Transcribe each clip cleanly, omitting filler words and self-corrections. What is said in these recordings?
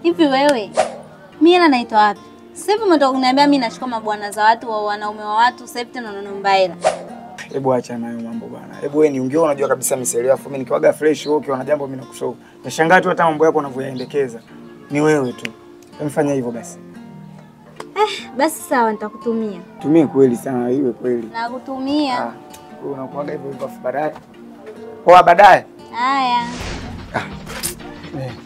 Hivi wewe, mimi hela naitoa wapi? Sasa hivi umetoka kuniambia mimi nachukua mabwana za watu wa wanaume wa watu, sasa hivi tena unaniomba hela. Hebu acha nayo mambo bwana. Hebu wewe niongee, unajua kabisa mimi sielewi. Afu mimi nikiwaga fresh wewe ukiona jambo mimi nakushow. Nashangaa tu hata mambo yako unavyoyaendekeza. Ni wewe tu. Mfanya hivyo basi. Basi sawa nitakutumia. Tumie kweli sana iwe kweli. Nakutumia. Wewe unakuaga hivyo hivyo afu baadaye. Poa baadaye. Haya.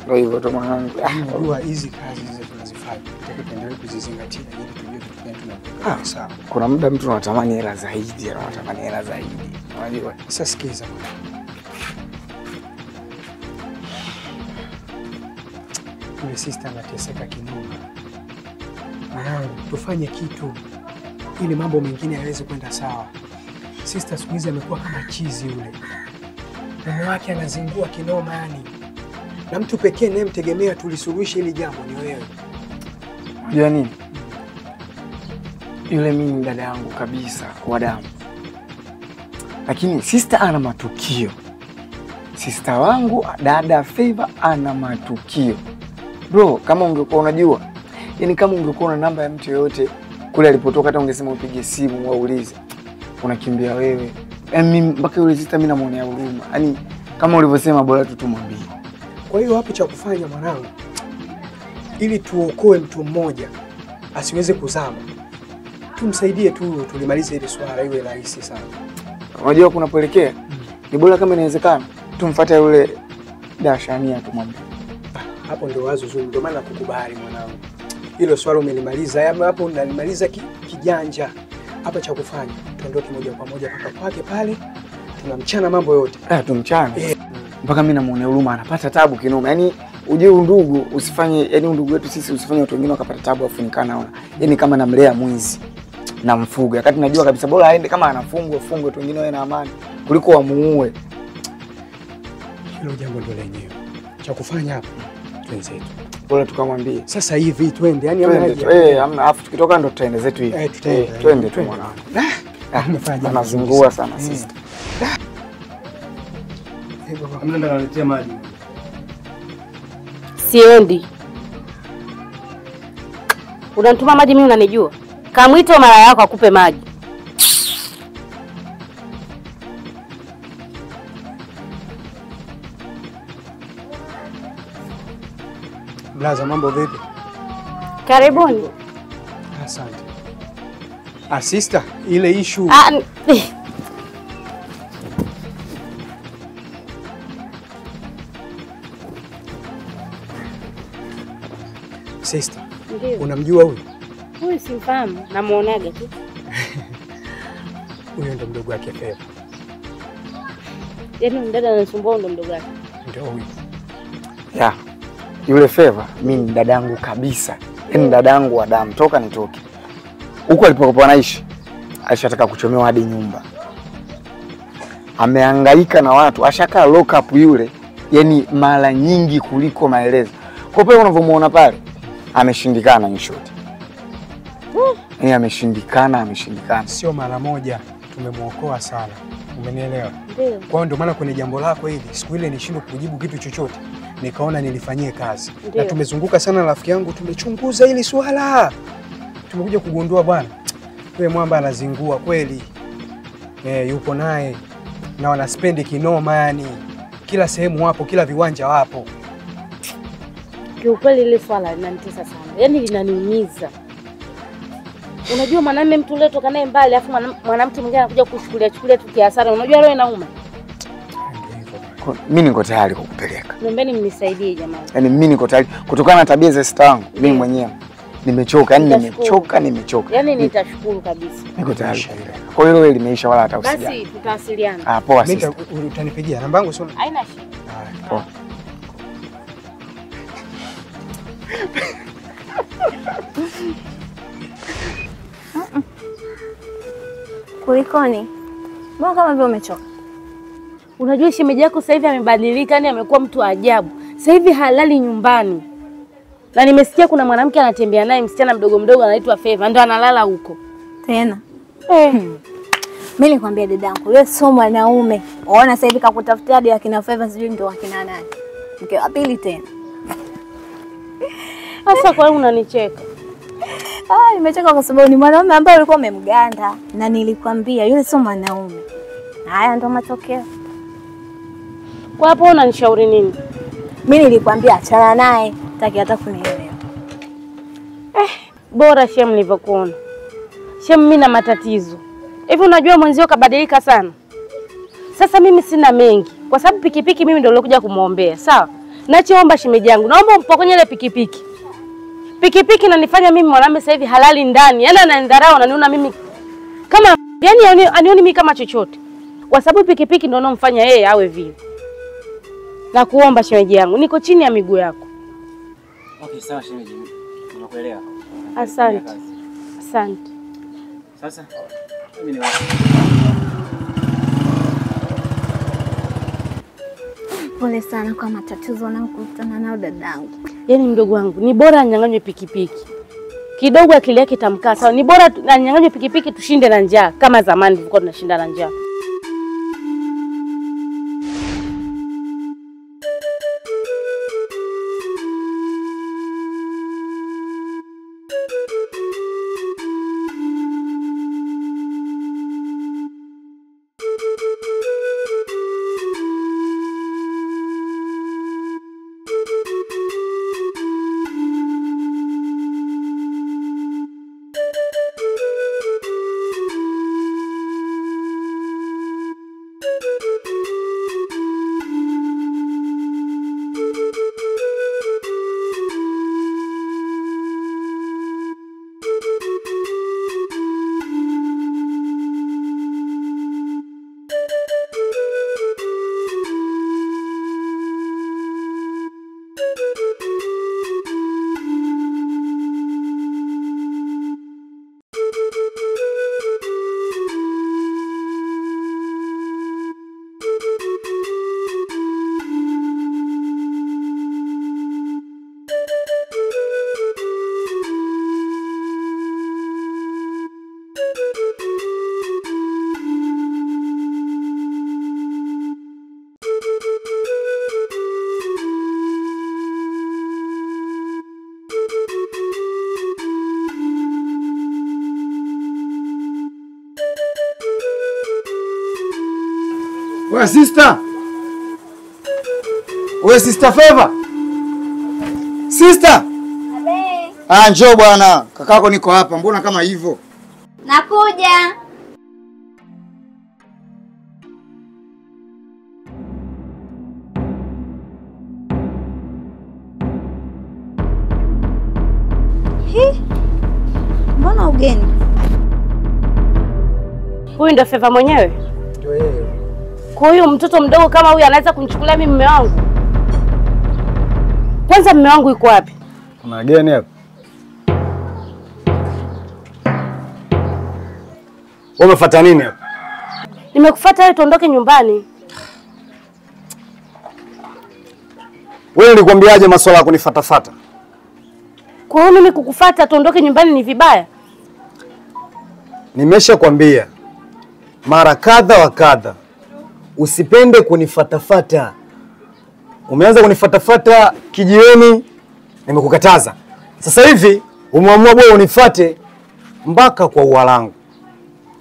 Ndio hivyo tu mwanangu. Unajua hizi kazi hizi tunazifanya. Tunataka tuendelee kuzizingatia ili tujue kitu gani tunapenda. Sawa. Kuna muda mtu anatamani hela zaidi, anatamani hela zaidi. Unajua? Sasa sikiza mwanangu. Yule sister anateseka kinoma. Mwanangu, tufanye kitu ili mambo mengine yaweze kwenda sawa. Sister siku hizi amekuwa kama chizi yule. Mume wake anazingua kinoma yani. Na mtu pekee ninayemtegemea tulisuluhishe hili jambo ni wewe. Unajua nini? Yule mimi ni dada yangu kabisa kwa damu. Lakini sister ana matukio. Sister wangu dada Favor ana matukio. Bro, kama ungekuwa unajua, yani kama ungekuwa na namba ya mtu yoyote kule alipotoka hata ungesema upige simu waulize. Unakimbia wewe. Yaani mpaka yule sister mimi namuonea huruma. Yaani kama ulivyosema bora tu tumwambie. Kwa hiyo hapo cha kufanya mwanangu, ili tuokoe mtu mmoja asiweze kuzama, tumsaidie tu tulimalize ile swala iwe rahisi sana. Unajua kunapoelekea ni bora kama inawezekana tumfuate yule Dashania tumwambie. Hapo ndio wazo zuri, ndio maana nakukubali mwanangu. Hilo swala umelimaliza, yaani hapo unalimaliza kijanja. Hapa cha kufanya tuondoke moja kwa moja mpaka kwake pale, tunamchana mambo yote. Tumchana. Mpaka mimi namuonea huruma anapata tabu kinoma. Yaani ujue undugu usifanye, yaani undugu wetu sisi usifanye watu wengine wakapata tabu afu nikaa naona. Yaani kama namlea mwizi namfuga. Wakati najua kabisa bora aende kama anafungwa afungwe watu wengine wawe na amani kuliko wamuue. Hilo jambo ndio lenyewe. Cha kufanya hapa twenzetu. Bora tukamwambie. Sasa hivi twende, yani hamna haja. Hamna, afu tukitoka ndo tutaenda zetu hivi. Twende tu mwanangu. Umefanya anazungua sana sister. Hamna ndo analetea maji. Siendi. Unanituma maji mimi unanijua? Kamwite mara yako akupe maji. Blaza, mambo vipi? Karibuni. Asante. Sister, ile issue Sister, unamjua huyu? Huyu simfahamu, namuonaga tu. Huyo ndo mdogo wake Favor. Yaani mdada anasumbua ndo mdogo wake. Ndio huyu. Yeah. Yule Favor mimi ni dadangu kabisa. Yaani dadangu wa damu toka nitoke. Huko alipokuwa anaishi alishataka kuchomewa hadi nyumba. Amehangaika na watu, ashakaa lock up yule, yani mara nyingi kuliko maelezo. Kwa hiyo unavyomuona pale ameshindikana in short. Yaani ameshindikana. Sio mara moja tumemuokoa sana. Umenielewa? Kwa hiyo ndio maana kwenye jambo lako hili siku ile nishindwa kujibu kitu chochote. Nikaona nilifanyie kazi. Ndiyo. Na tumezunguka sana rafiki yangu, tumechunguza hili swala. Tumekuja kugundua bwana, yule mwamba anazingua kweli. Yupo naye na wanaspendi kinoma yani. Kila sehemu wapo, kila viwanja wapo. Kiukweli ile swala linanitesa sana. Yaani linaniumiza. Unajua mwanamume mtu leo toka naye mbali afu mwanamke mwingine anakuja kushukulia chukulia tu kiasara. Unajua roho inauma. Mimi niko tayari kukupeleka. Naombeni mnisaidie jamani. Yaani mimi niko tayari kutokana na tabia za sister wangu, mimi mwenyewe nimechoka, yani nimechoka. Yaani nitashukuru kabisa. Niko tayari. Kwa hiyo wewe limeisha wala hata usijali. Basi tutawasiliana. Poa sister. Mimi utanipigia namba yangu sio? Haina shida. Poa. Kulikoni? Mbona kama vile umechoka? Unajua shemeji yako sasa hivi amebadilika, yani amekuwa mtu wa ajabu. Sasa hivi halali nyumbani. Na nimesikia kuna mwanamke anatembea naye msichana mdogo mdogo anaitwa Favor, ndio analala huko. Tena. Mimi nikwambia dadangu, wewe sio mwanaume. Unaona sasa hivi kakutafutia hadi akina Favor sijui ndio akina nani. Mke wa pili tena. Sasa kwa nini unanicheka? Ah, nimecheka kwa sababu ni mwanaume ambaye ulikuwa umemganda na nilikwambia yule sio mwanaume. Haya ndo matokeo. Kwa hapo unanishauri nini? Mimi nilikwambia achana naye, hataki hata kunielewa. Bora shem nilivyokuona. Shem mimi na matatizo. Hivi unajua mwenzio kabadilika sana. Sasa mimi sina mengi kwa sababu pikipiki mimi ndio nilikuja kumuombea, sawa? Nachoomba shemeji yangu, naomba umpokonye ile pikipiki. Pikipiki inanifanya mimi mwanamume sasa hivi halali ndani. Yaani ananidharau, ananiona mimi kama yani anioni mimi kama chochote. Kwa sababu pikipiki ndio inomfanya yeye awe vile. Na kuomba shemeji yangu, niko chini ya miguu yako. Okay, sawa shemeji. Nimekuelewa. Asante. Asante. Sasa mimi ni pole sana kwa matatizo unayokutana nayo dadangu. Yaani mdogo wangu, ni bora anyang'anywe pikipiki. Kidogo akili yake itamkaa sawa. Ni bora anyang'anywe pikipiki tushinde na njaa kama zamani tulikuwa tunashinda na njaa. Wewe sister. Wewe sister Favor. Sister. Abe. Ah, njoo bwana. Kakako niko hapa. Mbona kama hivyo? Nakuja. Hi. Mbona ugeni? Huyu ndio Favor mwenyewe? Ndio yeye. Kwa hiyo mtoto mdogo kama huyu anaweza kunichukulia mimi mume wangu? Kwanza mume wangu yuko wapi? Kuna geni hapa. Wewe umefuata nini hapa? Nimekufuata wewe tuondoke nyumbani. Wewe nilikwambiaje masuala ya kunifuatafuata? Kwa hiyo mimi kukufuata tuondoke nyumbani ni vibaya? Nimeshakwambia mara kadha wa kadha. Usipende kunifatafata. Umeanza kunifatafata kijiweni, nimekukataza. Sasa hivi umeamua bwana unifuate mpaka kwa ua langu.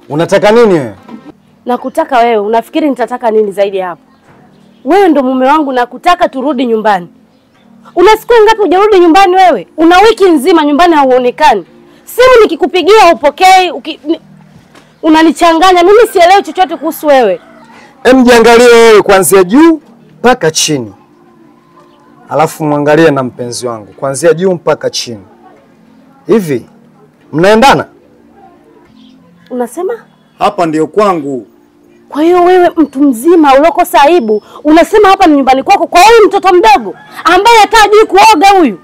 Unataka nini wewe? Nakutaka wewe. Unafikiri nitataka nini zaidi hapo? Wewe ndo mume wangu, nakutaka turudi nyumbani. Una siku ngapi hujarudi nyumbani wewe? Una wiki nzima nyumbani hauonekani. Simu nikikupigia hupokei, unanichanganya. Mimi sielewi chochote kuhusu wewe. Jiangalie wewe kuanzia juu mpaka chini. Alafu muangalie na mpenzi wangu kuanzia juu mpaka chini. Hivi mnaendana? Unasema? Hapa ndio kwangu. Kwa hiyo wewe mtu mzima ulokosa aibu, unasema hapa ni nyumbani kwako kwa huyu mtoto mdogo ambaye hata hajui kuoga huyu?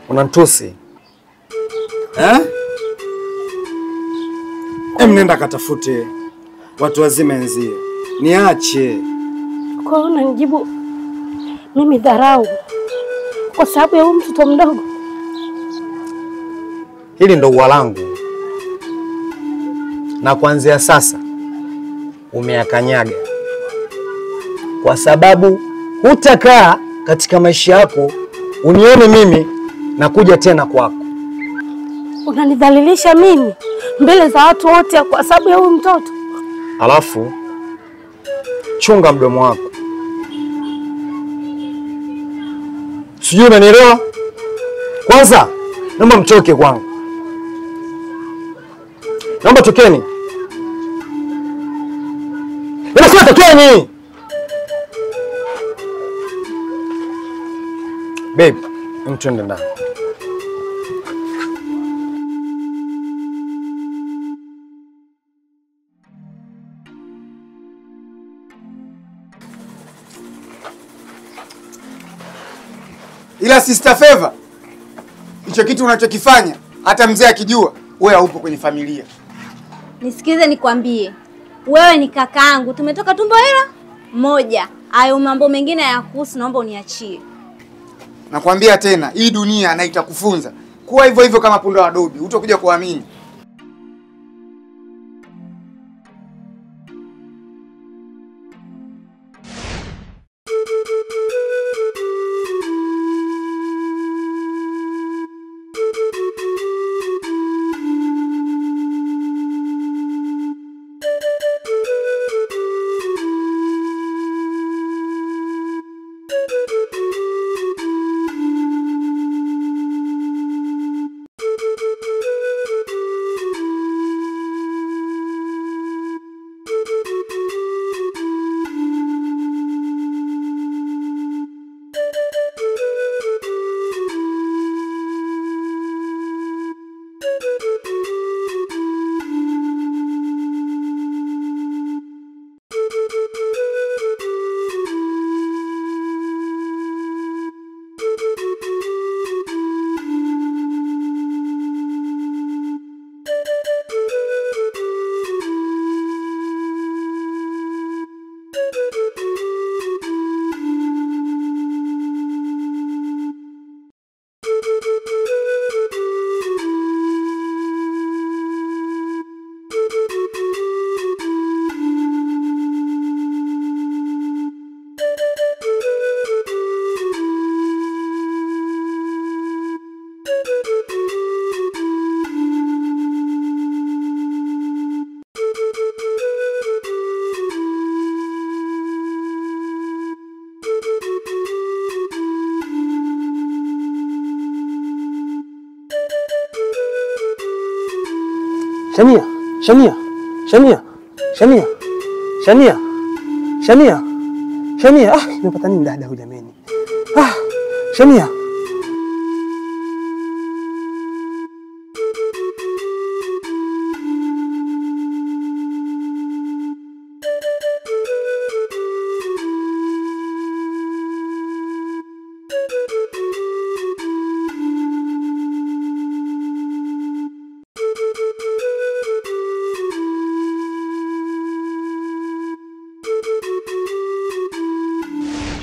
Unanitusi. Eh? Nenda katafute watu wazima enzie. Niache. Kwa hiyo unanijibu mimi dharau kwa sababu ya huyu mtoto mdogo? Hili ndo ua langu. Na kuanzia sasa umeakanyaga. Kwa sababu hutakaa katika maisha yako Unione mimi nakuja tena kwako. Unanidhalilisha mimi mbele za watu wote kwa sababu ya huyu mtoto. Alafu chunga mdomo wako. Sijui unanielewa? Kwanza naomba mtoke kwangu. Naomba tokeni. Ninasema tokeni. Babe, mtende ndani. Ila Sister Favor, hicho kitu unachokifanya hata mzee akijua wewe haupo kwenye familia. Nisikize nikwambie, wewe ni kakaangu, tumetoka tumbo hilo moja. Hayo mambo mengine hayakuhusu, naomba uniachie. Nakwambia tena, hii dunia na itakufunza kuwa hivyo hivyo kama punda wa dobi, utakuja kuamini. Shania, Shania, Shania, Shania, Shania, Shania, Shania. Ah, nimepata nini dada huyu jameni? Ah, Shania.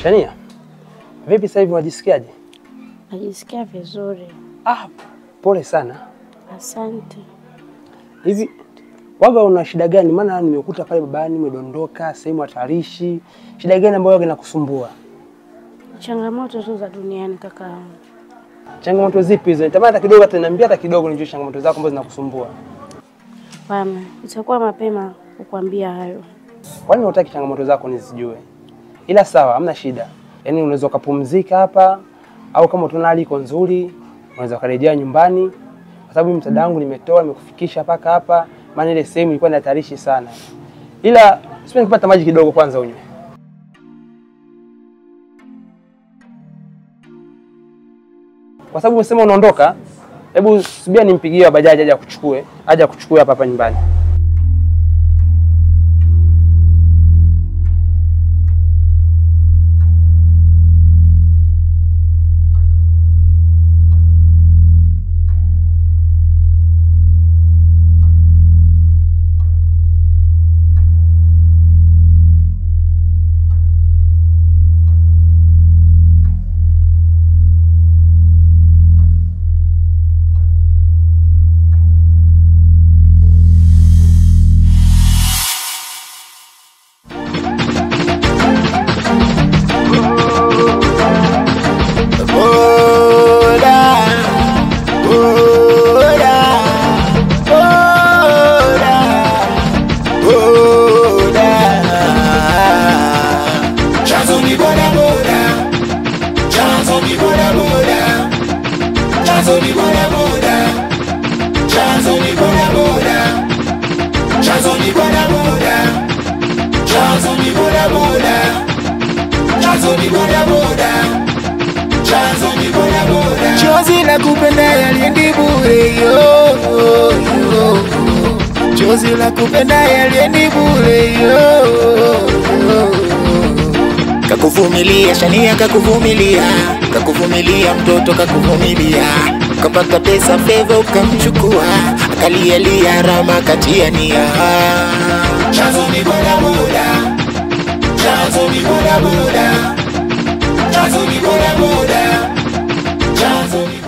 Shania, vipi sasa hivi unajisikiaje? Najisikia vizuri. Ah, pole sana. Asante. Hivi waga una shida gani? Maana nimekuta pale babani umedondoka sehemu hatarishi. Shida gani ambayo inakusumbua? Changamoto tu za duniani kaka. Changamoto zipi hizo? Nitamani hata kidogo hata niambia hata kidogo nijue changamoto zako ambazo zinakusumbua. Bwana, itakuwa mapema kukuambia hayo. Kwani unataka changamoto zako nizijue? Ila sawa, hamna shida. Yaani unaweza kupumzika hapa au kama tuna hali iko nzuri, unaweza kurejea nyumbani kwa sababu msaada wangu nimetoa, nimekufikisha paka hapa, maana ile sehemu ilikuwa inatarishi sana. Ila sipendi kupata maji kidogo kwanza unywe. Kwa sababu umesema unaondoka, hebu subia nimpigie bajaji aje akuchukue hapa hapa nyumbani. Chanzo ni bodaboda, chanzo ni bodaboda, chanzo ni bodaboda, chanzo ni bodaboda, chanzo ni bodaboda, chanzo ni bodaboda. Chozi la kupenda yaliendi bure yo, yo. Chozi la kupenda yaliendi bure yo, yo. Kakuvumilia Shania, kakuvumilia, kakuvumilia mtoto, kakuvumilia, kapata pesa Fevo ukamchukua, akalialia Rama katia nia. Chanzo ni bodaboda, chanzo ni bodaboda, chanzo ni bodaboda, chanzo ni